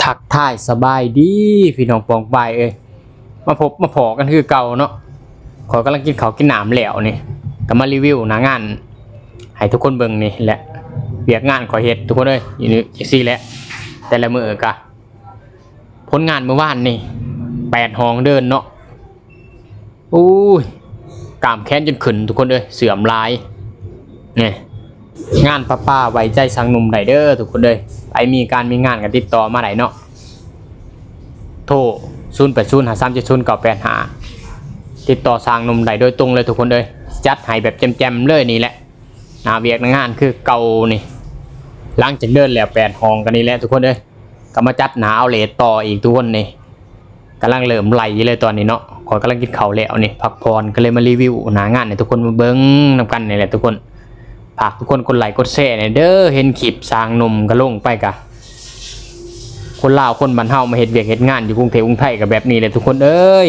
ທັກທາຍສະບາຍດີພີ່ນ້ອງປ້ອງປາຍເອີຍ ມາພົບມາພໍ້ກັນຄືເກົ່າເນາະ. ຂ້ອຍກຳລັງກິນເຂົ້າກິນນ້ຳແລ້ວນີ້ ກໍມາຣີວິວໜ້າງານໃຫ້ທຸກຄົນເບິ່ງນີ້ແຫຼະ. ວຽກງານຂ້ອຍເຮັດທຸກຄົນເອີຍ ຢູ່ນີ້ຈັ່ງຊີ້ແຫຼະ ແຕ່ລະມື້ກະ ຜົນງານມື້ວານນີ້ ແປດຫ້ອງເດີນເນາະ. ໂອ້ຍ ກ້າມແຂນຈົນຂຶ້ນທຸກຄົນເອີຍ ເສື່ອມຫຼາຍ. ນີ້ ງານປະປາໄວ້ໃຈຊ່າງໜຸ່ມໄດ້ເດີທຸກຄົນເອີຍ ໃຜມີການມີງານກໍຕິດຕໍ່ມາໄດ້ເນາະ ໂທ ສູນແປດສູນຫ້າສາມເຈັດສູນເກົ້າແປດຫ້າ ຕິດຕໍ່ຊ່າງໜຸ່ມໄດ້ໂດຍຕົງເລີຍທຸກຄົນເອີຍ ຈັດໃຫ້ແບບແຈ່ມໆເລີຍນີ້ແຫຼະ. ໜ້າວຽກໜ້າງານຄືເກົ່ານີ້ ຫຼັງຈາກເດີນແລ້ວແປດຫ້ອງກໍນີ້ແຫຼະທຸກຄົນເອີຍ ກໍມາຈັດໜ້າເອົາເລດຕໍ່ອີກທຸກຄົນນີ້ ກຳລັງເລີ່ມໄລ່ຢູ່ເລີຍຕອນນີ້ເນາະ. ຂ້ອຍກຳລັງກິນເຂົ້າແລ້ວນີ້ ພັກຜ່ອນ ກໍເລີຍມາຣີວິວໜ້າງານໃຫ້ທຸກຄົນມາເບິ່ງນຳກັນນີ້ແຫຼະທຸກຄົນ. ຝາກທຸກຄົນກົດໄລກົດແຊແດ່ເດີ ເຫັນຄລິບຊ່າງໜຸ່ມກໍລົງໄປກະ ຄົນລາວຄົນບ້ານເຮົາມາເຮັດວຽກເຮັດງານຢູ່ກຸງເທບກຸງໄທກໍແບບນີ້ແຫຼະທຸກຄົນເອີຍ.